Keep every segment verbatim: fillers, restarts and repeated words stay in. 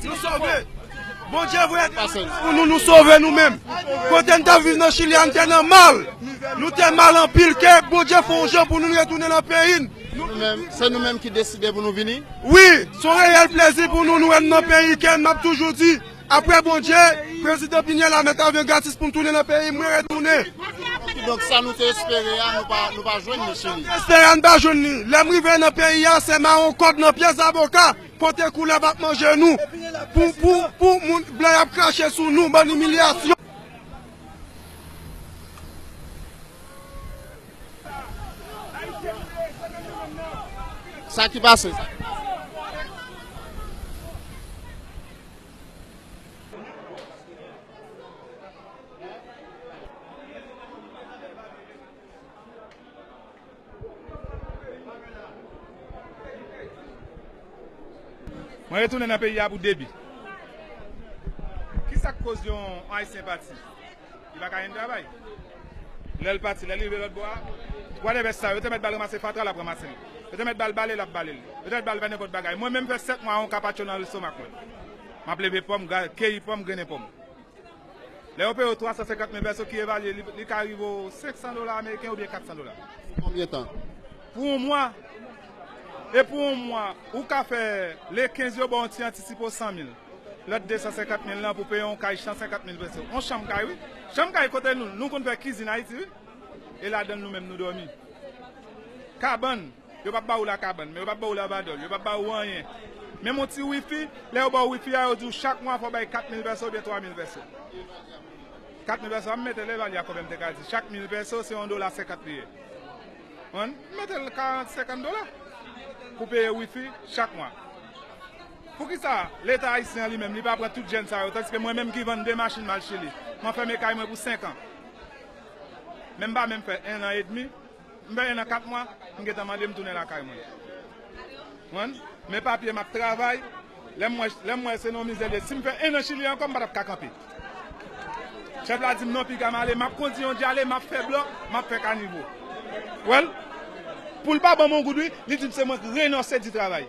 Nou sove. Bondye voye pou nou, nou sove nou menm. Kote n t ap viv nan Chili a, n te nan mal. Nou te mal anpil, ke Bondye fè yon jan pou nou retounen nan peyi n. Nou menm, se nou menm ki deside pou nou vini. Wi, se yon reyèl plezi pou nou, nou wè n nan peyi, ke m ap toujou di, apre Bondye, prezidan Pinyèl la mèt avyon gratis pou n tounen nan peyi, mwen retounen. Kidonk, sa nou te espere a, nou pa, nou pa jwenn li, Chili. Espere a, n pa jwenn li. Lè m rive nan peyi a, se mawon kòb nan pye zaboka, pote koulèv ap manje nou. Pou, pou, pou moun blan y ap krache sou nou, bann imilyasyon. Sa ki pase? Mwen retounen nan peyi a pou de bi. Kisa k koz yon Ayisyen pati? Li pa ka jwenn travay. Lè l pati, lè l rive lòt bò a, whatever sa, yo te mèt ba l ranmase fatra, l ap ranmase l. Yo te mèt ba l bale, l ap bale l. Yo te mèt ba l fè nenpòt bagay. Mwen menm fè sèt mwa yon kapatcho nan lestomak mwen. M ap leve pòm, gra-, keyi pòm, grennen pòm. Lè yo peye w twa san senkant mil pèso ki evalye, li, li ka rive w senk san dola ameriken oubyen kat san dola. Pou konbyen tan? Pou yon mwa. E pou yon mwa, ou ka fè le kenz yo ba w yon ti antisipe w san mil. Lòt de san senkant mil lan pou peye yon kay san senkant mil pèso. Yon chanm kay, wi. Chanm kay kote nou, nou konn fè kizin Ayiti, wi. E ladan l nou menm nou dòmi. Kabann. Yo p ap ba ou lakabann, men yo p ap ba ou lavadòl, yo p ap ba ou anyen. Menm yon ti wifi, lè yo ba w wifi a, yo di w chak mwa fò w bay kat mil pèso oubyen twa mil pèso. Kat mil pèso a, m mete l evalye a konbyen m te ka di. Chak mil pèso, se yon dola senkant li ye. Konprann? M mete l karant, senkant dola pou peye wifi chak mwa. Poukisa Leta ayisyen an li menm, li pa pran tout jèn sa yo, tandiske mwen menm ki vann de machin m al Chili, m anfème kay mwen pou senk an. Men m pa menm fè en an edmi, m fè en an kat mwa, m gentan mande m tounen lakay mwen. Konprann? Men papye m ap travay, lè m wè, lè m wè se nan yon mizè l ye. Si m fè en an Chili ankò, m pa t ap ka kanpe. Chèf la di m non, piga m ale, m ap kondi yon djale, m ap fè blòk, m ap fè kanivo. Well, pou l pa ban m yon goud, wi, li di m se mwen k renonse di travay.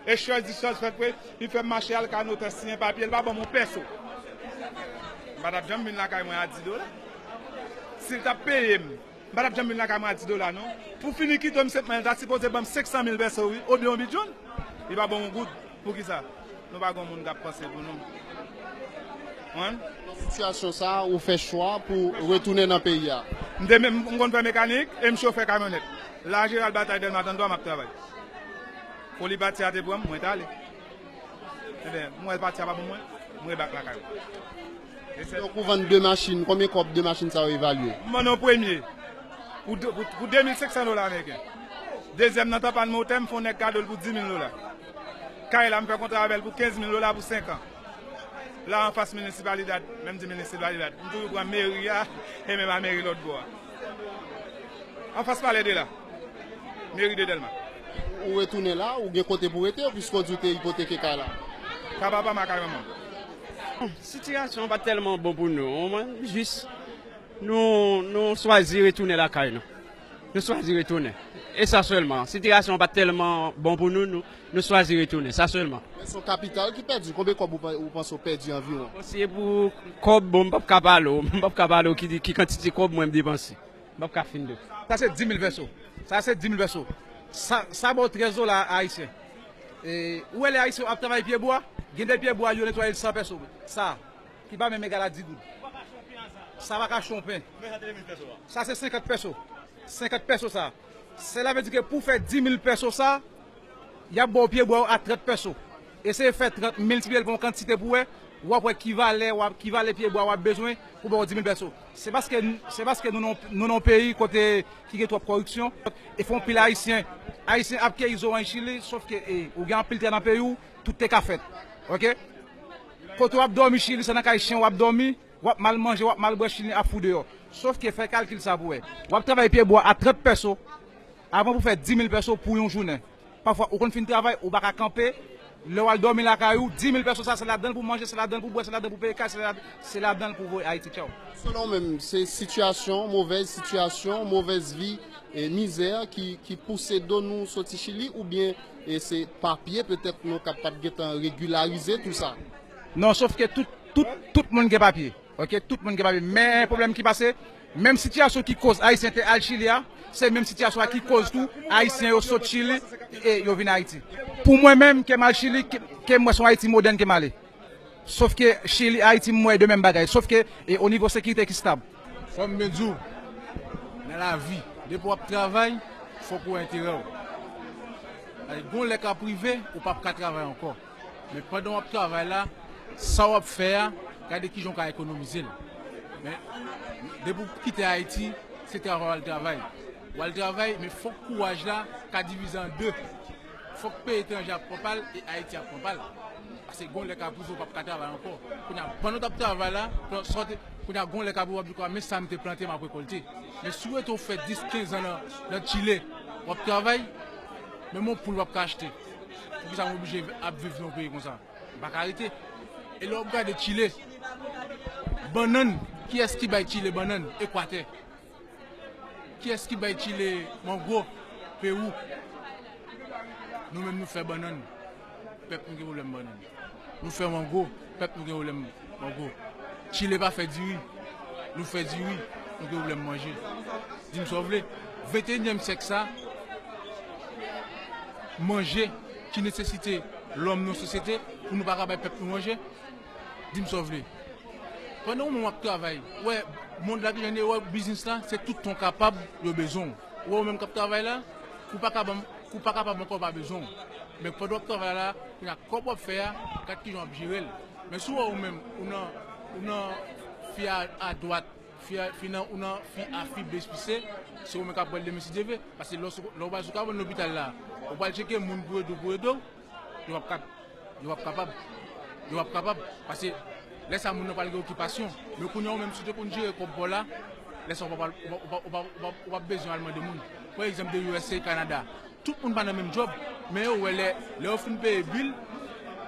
E chòz di chòz fèt vre, li fè m mache al ka notè siyen papye, li pa ban m yon pèso. M pa t ap janm vin lakay mwen a dis dola. Si l t ap peye m, m pa t ap janm vin lakay mwen a dis dola, non. Pou fini kite m senpman, li ta sipoze ban m senk san mil pèso, wi, oubyen yon bidjonn. Li pa ban m yon goud. Poukisa? Nou pa gen yon moun k ap panse pou nou. Konprann? Nan sitiyasyon sa a, ou fè chwa pou retounen nan peyi a? M te menm, m konn fè mekanik e m chofè kamyonèt. La Jeneral Batay Dèlma trannde twa m ap travay. Foli pati a te pran m, mwen t ale. Ebyen, m wè pati a pa pou mwen, m rebak lakay mwen. E se Donk, ou vann de machin, konbyen kòb de machin sa yo evalye? M vann yon premye pou de, pou, pou de mil senk san dola ameriken. Dezyèm nan tanpann motè, m fè yon nèg kado l pou dis mil dola. Kay la, m fè kontra avè l pou kenz mil dola pou senk an. La anfas minisipalidad, menm di minisipalidad, m toujou pran meri a e menm a meri lòt bò a. Anfas palè de la, meri de Dèlma. Ou retounen la, ou gen kote pou rete, piske w di w te ipoteke kay la? Kay papa m ak kay manman m. Sitiyasyon an pa t tèlman bon pou nou, jis nou, nou chwazi retounen lakay nou. Nou chwazi retounen. E sa sèlman. Sitiyasyon an pa t tèlman bon pou nou, nou, nou chwazi retounen. Sa sèlman. Men se yon kapital ki pèdi. Konbyen kòb ou pa-, ou panse w pèdi anviwon? Bon, si e pou kòb, bon, m p ap ka pale w. M p ap ka pale w ki, ki kantite kòb mwen m depanse. M p ap ka fin de. Sa se dis mil pèso. Sa se dis mil pèso. Sa, sa ba w trèz dola ayisyen. E, ou wè lè ayisyen ap travay pyebwa, gen de pyebwa yo netwaye l san pèso. Sa, ki pa menm egal a dis goud. Sa pa ka chonpen. Sa se senkant pèso. Senkant pèso sa. Sela vle di ke pou fè dis mil pèso sa, y ap ba w pyebwa yo a trant pèso. Eseye fè trant, miltipliye l pa yon kantite pou wè, w ap wè ki valè, w ap, ki valè pyebwa w ap bezwen pou ba w dis mil pèso. Se paske, se paske nou nan, nou nan yon peyi kote ki gen twòp kòripsyon. E fè yon pil Ayisyen, Ayisyen ap keyi zoranj Chili, sòf ke, e, ou gen anpil tè nan peyi w, tout te ka fèt. Oke? Kote w ap dòmi Chili, se nan kay chen w ap dòmi, w ap mal manje, w ap mal bwè, Chili ap fou deyò. Sòf ke fè kalkil sa pou wè. W ap travay pyebwa a trant pèso, avan pou fè dis mil pèso pou yon jounen. Pafwa, ou konn fin travay, ou pa ka kanpe. Lè w al dòmi lakay ou, dis mil pèso sa, se ladan l pou manje, se ladan l pou bwè, se ladan l pou peye kay, se la-, se ladan l pou voye Ayiti. Tchaw. Selon w menm, se sitiyasyon, movèz sitiyasyon, movèz vi E mizè ki, ki pouse do nou soti Chili, oubyen e se papye petèt nou ka pa t gentan regilarize tou sa? Non, sof ke tout, tout, tout moun gen papye. Ok, tout moun gen papye. Men pwoblèm ki pase, menm sitiyasyon ki koz Ayisyen te al Chili a, se menm sitiyasyon an ki koz tou Ayisyen yo sot Chili e yo vin Ayiti. Pou mwen menm, ke m al Chili, ke, ke m wè se yon Ayiti modèn ke m ale. Sof ke Chili, Ayiti, m wè de menm bagay. Sof ke e o nivo sekirite ki stab. Fò m byen di w, nan lavi, depi w ap travay, fòk ou wè enterè w. Gen yon lè k ap rive, ou p ap ka travay ankò. Men pandan w ap travay la, sa w ap fè a, gade kijan w ka ekonomize l. Men depi w kite Ayiti, se travay w al travay. W al travay, men fòk kouraj la ka divize an de. Fòk peyi etranje ap pran pa l e Ayiti ap pran pa l. Paske gon lè k ap rive w p ap ka travay ankò. Kounye a, pandan w t ap travay la, pandan sòti, kounye a gon lè k ap rive w ap di, men sa m te plante, m ap rekòlte. Men si w rete w fè dis, kenz an nan, nan Chile, w ap travay, menm yon poul w ap ka achte. Poukisa m oblije ap viv nan yon peyi konsa? M pa ka rete. E lè w ap gade Chile, bannann, kiyès ki bay Chile bannann? Ekwatè. Kiyès ki bay Chile mango? Pewou. Nou menm nou fè bannann. Pèp nou gen pwoblèm bannann. Nou fè mango. Pèp nou gen pwoblèm mango. Chile pa fè diri. Nou fè diri. Nou gen pwoblèm manje. Di m sa w vle. Venteyinyèm syèk sa, manje ki nesesite lòm nan sosyete, pou nou pa ka bay pèp nou manje? Di m sa w vle. Pandan ou menm w ap travay, ou wè mond la ki jan l ye, ou wè biznis la, se tout tan w kapab yo bezwen w. Ou wè ou menm k ap travay la, kou pa ka ban m, kou pa kapab ankò, yo pa bezwen w. Men pandan w ap travay la, kounye a kòb w ap fè a, gad kijan w ap jere l. Men si w wè ou menm, ou nan, ou nan fi a, adwat, fi a, fi nan, ou nan fi A, fi B, fi C, se ou menm k ap pran l demen si Dye vle. Paske lè w sou, lè w pral sou kabann lopital la, ou pral tcheke moun pou ede w, pou ede w, yo p ap kap, yo p ap kapab. Yo p ap kapab. Paske lè sa moun nan pral gen okipasyon. Men kounye a ou menm si w te konn jere kòb pa w la, lè sa ou p ap, ou p ap, ou p ap, ou p ap, ou p ap bezwen al mande moun. Pran egzanp de U S A, Kanada. Tout moun pa nan menm djòb, men yo wè lè, lè yo fin peye bil,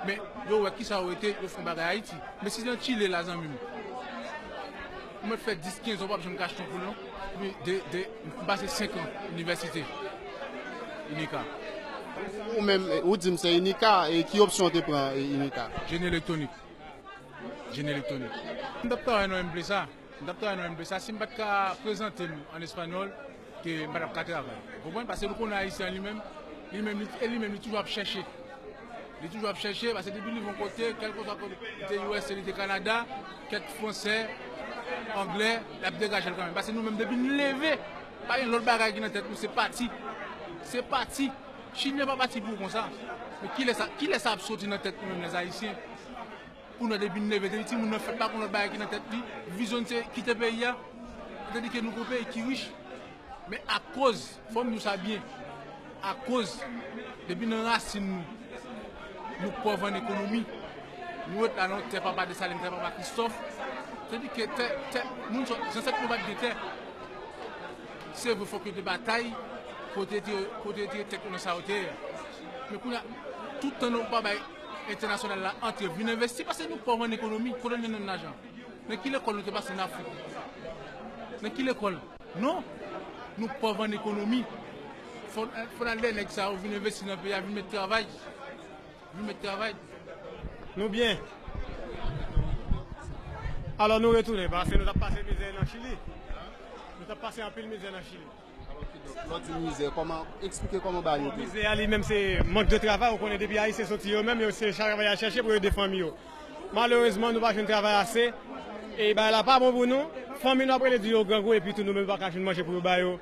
men yo wè kisa yo rete, yo fè yon bagay Ayiti. Men si se nan Chile la, zanmi m, ou mèt fè dis, kenz an, ou p ap janm ka achte yon poul non. Epi de, de, m pase senk an inivèsite, Inika. Ou menm, ou di m se Inika, e ki opsyon w te pran, e, Inika? Jeni elektwonik. Jeni elektwonik. M t ap travay nan M P S A. M t ap travay nan M P S A. Si m pa t ka prezante m an espanyòl, ke m pa t ap ka travay. Ou konprann? Paske nou konnen Ayisyen an li menm, li menm, li, e li menm, li toujou ap chèche. Li toujou ap chèche, paske depi l rive yon kote, kèlkeswa kote, li te U S A, li te Kanada, kèk fransè, anglè, l ap degaje l kanmenm. Paske nou menm, depi n leve, pa gen lòt bagay ki nan tèt nou, se pati. Se pati. Chili pa pati pou ou konsa. Men kilè sa, kilè sa ap soti nan tèt nou menm, lèzayisyen? Pou nou depi n leve, depi timoun nan fèt, pa gen lòt bagay ki nan tèt li. Vizyon n se kite peyi a. Tandike nou gon peyi ki rich. Men akoz, fò m di w sa byen, akoz, depi nan rasin nou, nou pòv an ekonomi, nou ret la nan tè papa Desalin, tè papa Kristòf, tandike tè, tè, moun sa, zansèt nou pa t gen tè. Se vre, fòk yo te batay pou yo te retire, pou yo te retire tèt yo nan sa yo te ye a. Men kounye a, tout tan nou pa bay entènasyonal la antre vin envesti, paske nou pòv an ekonomi, kote n jwenn lajan? Nan ki lekòl nou te pase nan Afrik? Nan ki lekòl? Non. Nou pòv an ekonomi. Fò, fò n al dèyè nèg sa yo vin envesti nan peyi a, vin met travay. Vin met travay. Nou byen. Alò nou retounen, paske nou t ap pase mizè nan Chili. Nou t ap pase anpil mizè nan Chili. Lè w di mizè, kòman, eksplike kòman bagay yo te ye? Mizè a li menm se mank de travay, ou konnen depi Ayisyen soti yo menm, yo se travay y al chèche pou yo ede fanmi yo. Malerezman, nou pa jwenn travay ase. E bagay la pa bon pou nou. Fanmi nou ap rele di yo grangou, epi tou nou menm pa ka jwenn manje pou yo ba yo.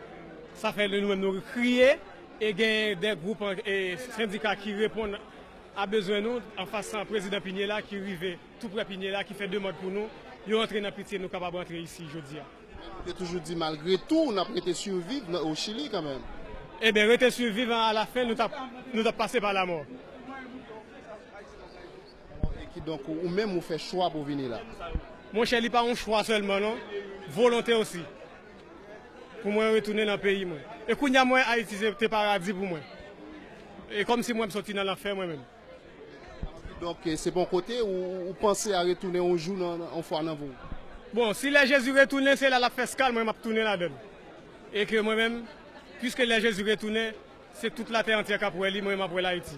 Sa fè nou menm nou kriye. E gen de gwoup, e sendika ki reponn a bezwen nou, anfas prezidan Pinye la ki rive tou prè Pinye la, ki fè demann pou nou. Yo antre nan pitye, nou kapab antre isi jodi a. Ou te toujou di malgre tou, n ap rete siviv nan, o Chili kanmenm. Ebyen, rete siviv, alafen, nou t ap, nou t ap pase pa lamò. E kidonk, ou menm, ou fè chwa pou w vini la? Monchè, li pa yon chwa sèlman, non. Volonte osi. Pou mwen retounen nan peyi mwen. E kounye a, mwen, Ayiti se te paradi pou mwen. E kòmsi mwen, m soti nan lanfè, mwen menm. Donk, se pa yon kote ou, ou panse a retounen yon jou nan, nan, yon fwa nan vi w? Bon, si lè Jezi retounen, se la l ap fè eskal, mwen, m ap tounen ladan l. E ke mwen menm, Piske lè Jezi retounen, se tout latè antyè k ap wè li, mwen menm m ap wè l Ayiti.